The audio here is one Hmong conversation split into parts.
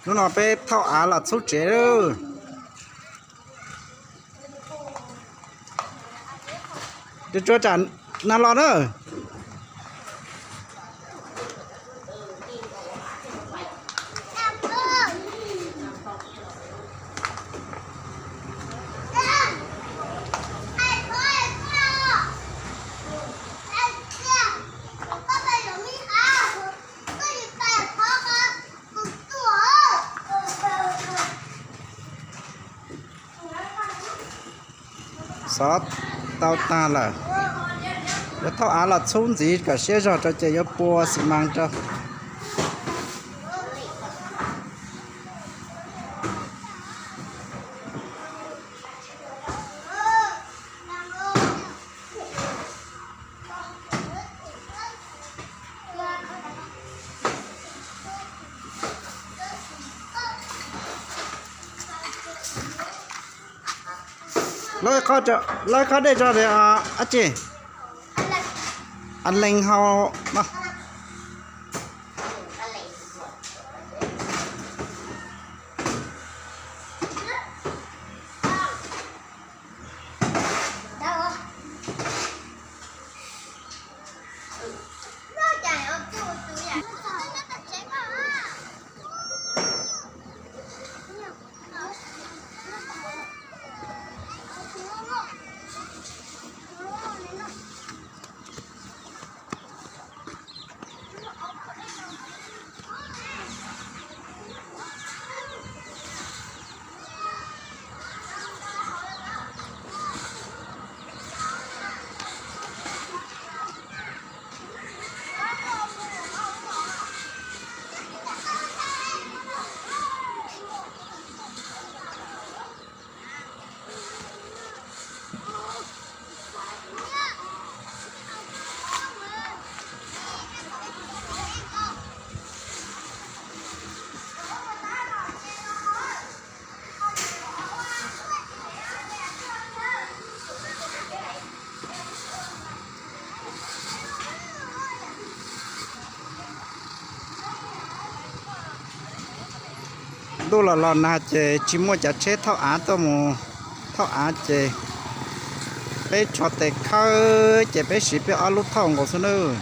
Hnub no peb thauj av los txhub tsev lawm. Tsuas tsam nag los na. Xov tau tag lawm. Yuav thauj av los txhub ntxiv kom siab zog rau ces yuav pua xi mas rau. Lawv qhov dej tso dab tsi? A lees hau no. Ntuj los los nag ces tsis muaj cov tsheb thauj av tuaj mus thauj av ces peb tsho tes khawb ces peb siv peb ob lub thauj nkaus xwb nawb.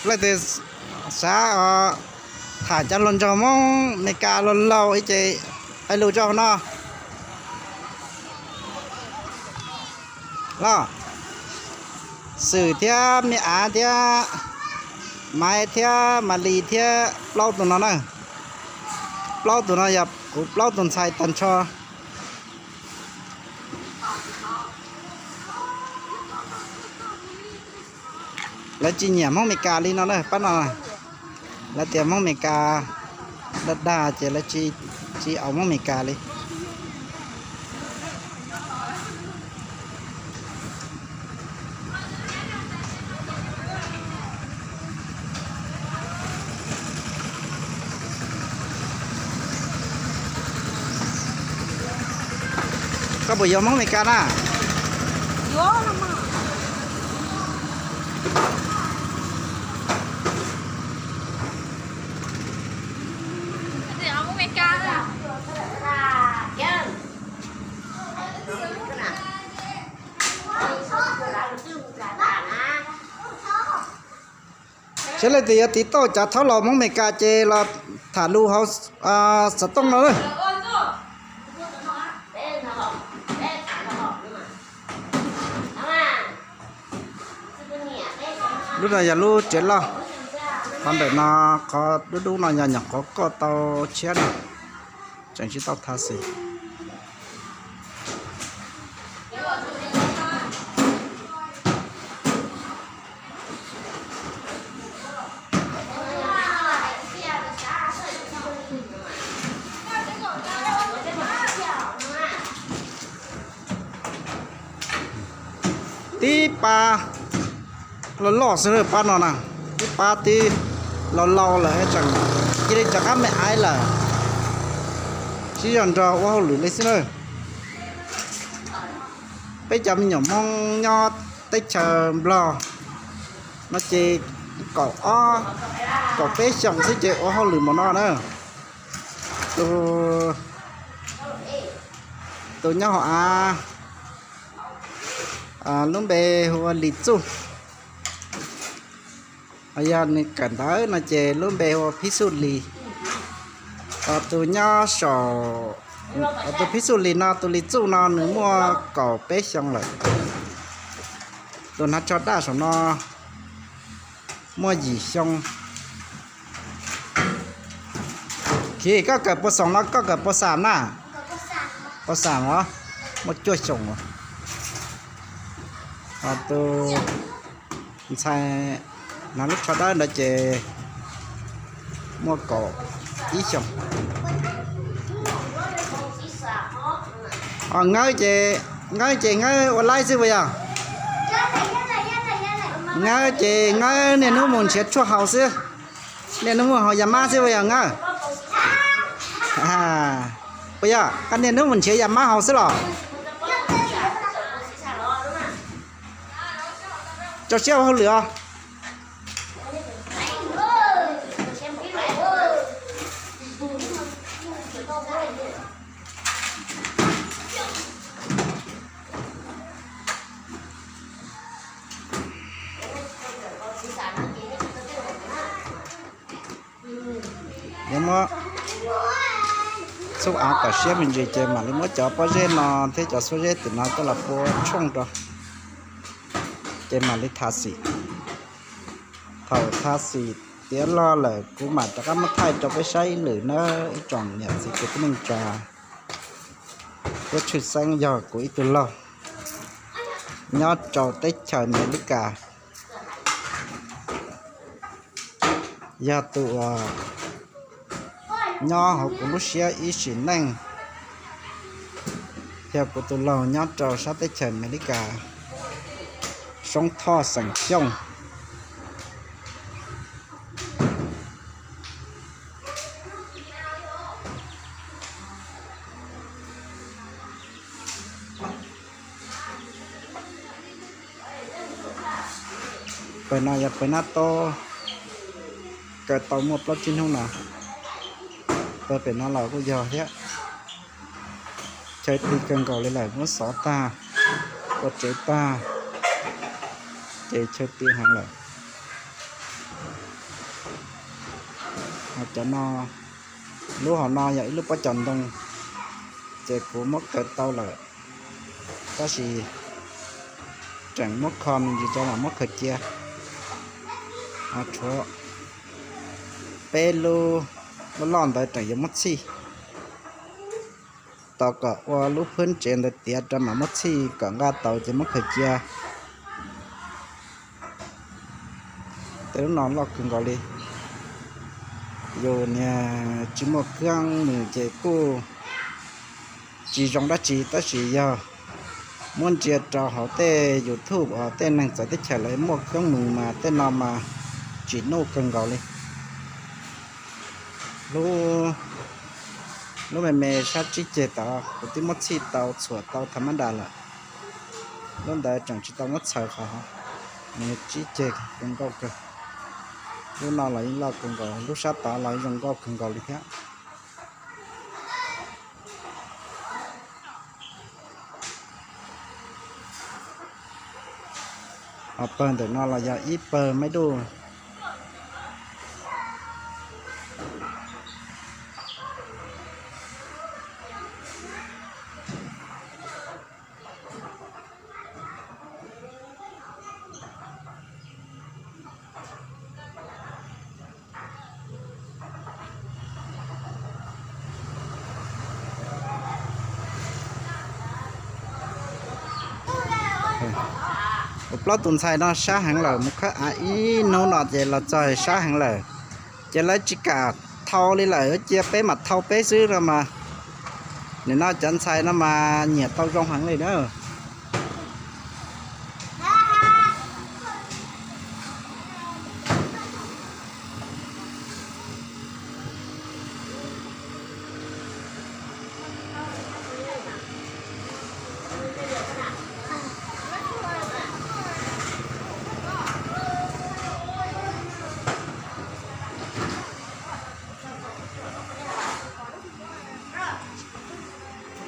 Leej twg xav tham cov hluas nraug Hmoob Meskas laug laug ib ce, hais lus rau hauv no los. Xwm thiab Me Av thiab Maiv thiab Malis thiab plaub tus no na. Plaub tus no yog kuv plaub tus ntxhais tag nrho. Lawv tsis nyiam Hmoob Meskas li no na pab no. Lawv tias Hmoob Meskas dag dag ces lawv tsis, tsis aus Hmoob Meskas li. Koj puas yuav Hmoob Meskas na? Saib leej twg yuav tiv tauj cov thaub laus Hmoob Meskas ces los tham lus hauv xov tooj no na. Lub no yog lub tsev loj, qhov ntawm no, qhov dub dub no yog nyuam qhuav kuaj tau tshiab no, tseem tsis tau tha xim. Tib pab loj loj xwb pab no na. Twb pab twb laus laus lawm tseem cia li rov qab me aiv lawm, sib zog nrog ua hauj lwm li xwb na. Peb cov me nyuam Hmoob nyob teb chaws Nplog no ces kaum ob, kaum peb xyoos xwb ces ua hauj lwm npaum no na. Tus, tus nyob hauv av, lub npe hu ua Lis Txuj. Yog nws kawm ntawv no ces lub npe hu ua Phib Xuj Lis. Tus nyob saum, tus Phib Xuj Lis no, tus Lis Txuj no nws muaj kaum peb xyoo lawm. Tus hnav tsho daj saum no muaj yim xyoo. Khiv, koj kawm puas xoom no, koj kawm puas xam na? Puas xam os, muaj cuaj xyoos os. Tus ntxhais hnav lub tsho dawb ntawd ces muaj kaum ib xyoos. Ngawb ces, Ngawb ces Ngawb ua laib xwb puas yog? Ngawb ces Ngawb niaj hnub mus nrhiav tshuaj haus xwb, niaj hnub mus haus yas mab xwb puas yog Ngawb? Puas yog koj niaj hnub mus nrhiav yas mab haus xwb los? Rau siab ua hauj lwm os. Yuav muab txhub av kom siab me ntsis ces mam li muab cov pob zeb no thiab cov xuab zeb tim no coj los pua tshooj rau, ces mam li tha xim. Thaum tha xim tiav log lawm kuv mam rov qab muab thaij rau peb saib ib lwm nawb ib tsoom niam txiv kwv tij neej tsa. Thiab tshwj xeeb yog kuv ib tug laug nyob rau teb chaws Amelikas, yog tus uas nyob hauv kuv lub siab ib sim neej, yog kuv tus laug nyob rau sab teb chaws Amelikas, Soob Thoj xeem Xyooj. Pawg no yog pawg nab tob, kaw tau muaj plaub tsib hnub no. Pawg pem no los kuj yog thiab. Chaw ti kawg nkaus li lawm, muab xov tag, ua tsev tag, ces chaw ti heev lawm. Cov no, lub hauv no yog ib lub pob cos ntoo, ces kuv muab kaw tau lawm, tab sis tseem muab kho me ntsis tso mam muab khaws cia. Tshuav peb lub, lub loj ntawd tseem yuav muab txhij, tos kom ua lub phwb tsev ntawd tiav rau mam muab txhij kom nqa tau ces muab khaws cia. Tej lub no loj kawg nkaus li. Yus niag tsis muaj kheeb mus ces kuj tsis zoo dab tsi, tab sis yog muab ntsia rau hauv tej YouTube uas tej neeg txawv teb chaws lawv muaj kheeb mus mas tej no mas tsim nuj kawg nkaus li. Lub, lub me me sab tsib ceg tod kuv twb muab txhij tau txhuam tau tha mab das lawm. Lub ntawd tseem tsis tau muab txhaws qhov, nws tsib ceg zoo nkauj kawg. Lub no los yeej loj kawg nkaus, lub sab tod los zoo nkauj kawg nkaus li thiab. Ho pawg ntawm no los yog ib pawg maib duj. Kuv plaub tus ntxhais no sab heev lawm, mus khawb av ib hnub no ces los txog sab heev lawm. Ces lawv tsis kam thau li lawm, cia peb mam thau peb xwb no mas. Nim no cov ntxhais no mas nyiam tau zoo heev li na.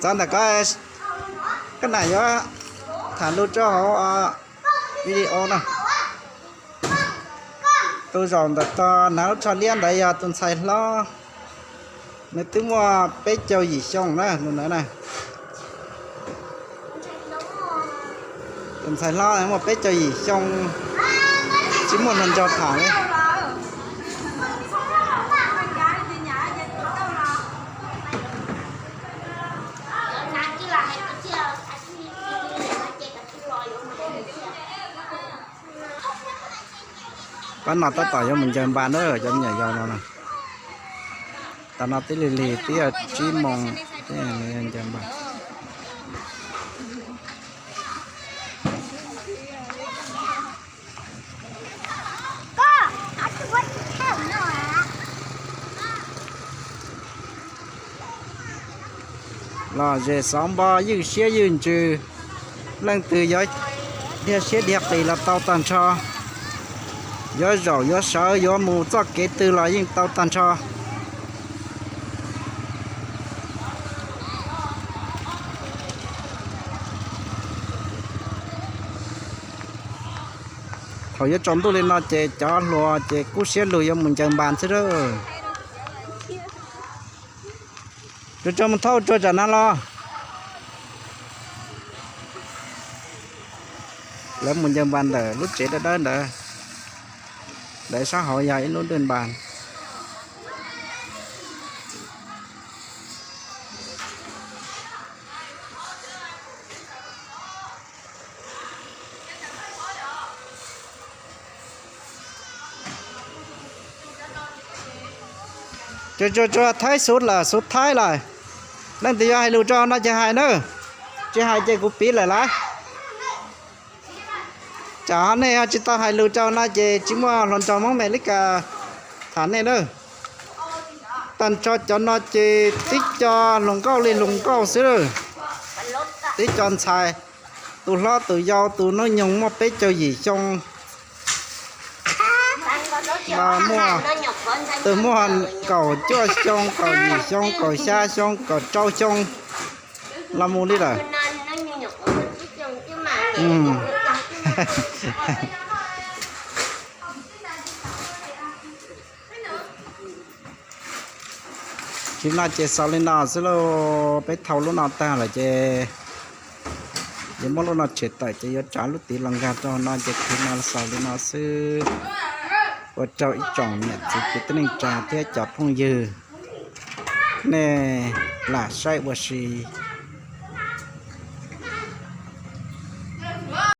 Txog ntawm koj, koj nam yuav tham lus rau hauv video no. Tus zaum ntawm tos hnav lub tsho liab ntawd yog tus ntxhais hlob, nws twb muaj peb caug yim xyoo na, tus ntawd na. Tus ntxhais hlob muaj peb caug yim xyoo, tsis muaj hluas nraug tham li. Pab no tab tom yuav mus ncaws npas na, cov me nyuam yaus no na. Tam no twb lig lig twb yog tsib moos, ncaws npas. Lom zem xov npo ywj siab ywj ntsws, leej twg yuav dhia siab dhia qis los tau tag nrho, yuav zaum yuav sawv yuav mus txoj kev twg los yeej tau tag nrho. Thaum yuav tsaus ntuj li no ces cov hluas ces kub siab lug yuav mus ncaws npas xwb lawm. Tsuag tsuag mus thauj tsuag tsam no los. Lawv mus ncaws npas ntawm lub tsev dawb dawb ntawd, ntawm sab hauv yog ib lub dwj npas. Tsuag tsuag tsuag, thaib xub lawm, xub thaib lawm. Leej twg yuav hais lus rau no ces hais na, tsis hais ces kuv piv lawm lauj. Tsam nej tsis tau hais lus rau no ces tsis muaj hluas nraug Hmoob Mes Lis Kas tham nej na. Tag nrho cov no ces tib co hluas nkauj li hluas nkauj xwb, tib co ntxhais, tus hlob tus yau tus hnub nyoog muaj peb caug yim xyoo, muaj, tus muaj kaum cuaj xyoo, kaum yim xyoo, kaum xya xyoo, kaum rau xyoo los mus li lawm. Tsis no ces xaus li no xwb lauj, peb thau lub no tag lawm ces yuav muab lub no tshem tawm ces yuav tsav lub tid los nkag rau no ces tsis no xaus li no xwb. Ua rau ib tsoom niam txiv kwv tij neej tsa thiab cov phooj ywg nej lam saib ua si.